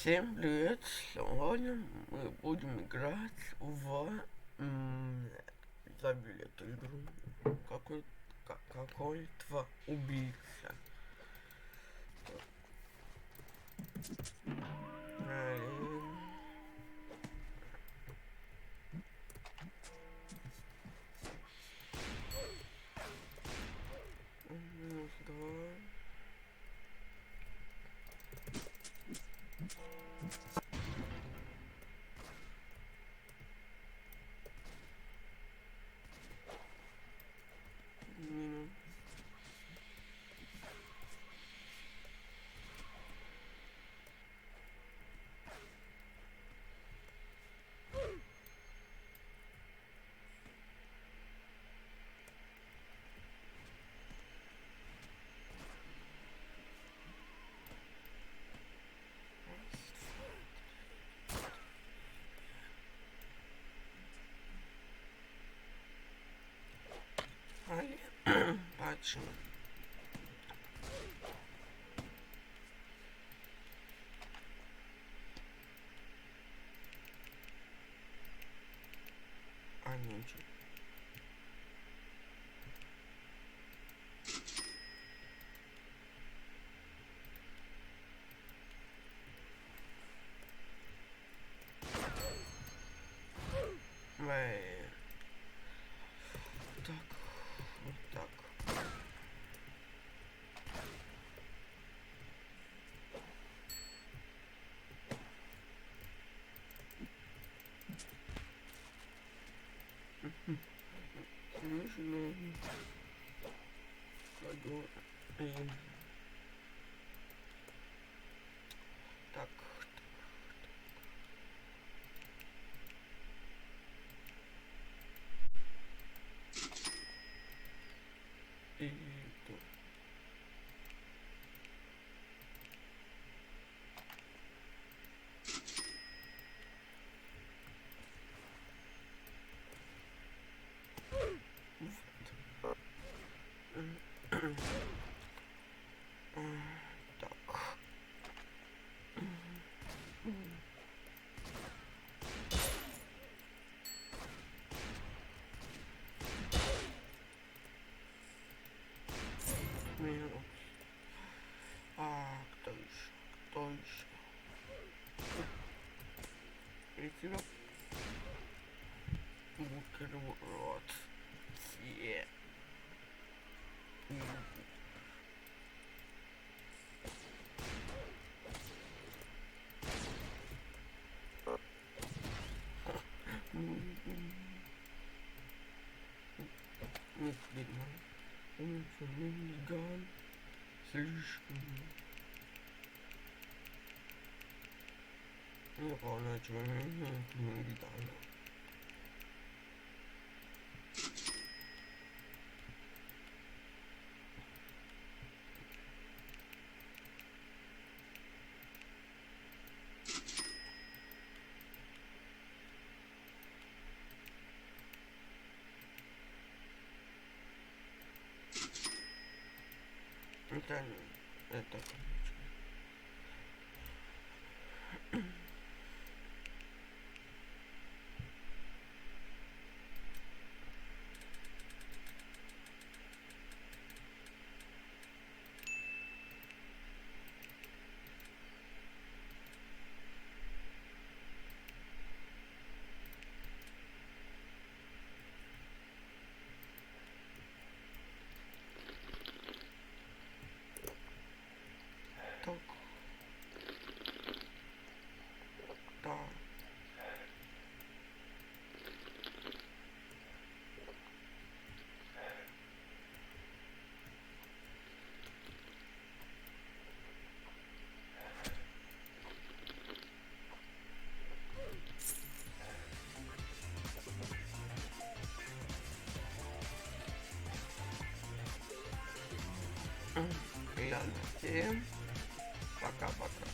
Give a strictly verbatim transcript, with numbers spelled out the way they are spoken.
Всем привет! Сегодня мы будем играть в, м, забыли эту игру. Какой, ка- какой-то убийца. Ай. Минус два. Минус. Али, бачу. А, ничего. Эй. Так, вот так. Нужно. Пойду. Эй. Так, так, так. И тут. Вот. Так. Минус. А, кто ещё? Кто ещё? Эти на-, бутерброд. Е. Нет, видно. Он что, миниган? Слишком. Ну, главное, чего не видно, это миниган. Это, это, короче. Так. Да. Ладно, всем пока-пока.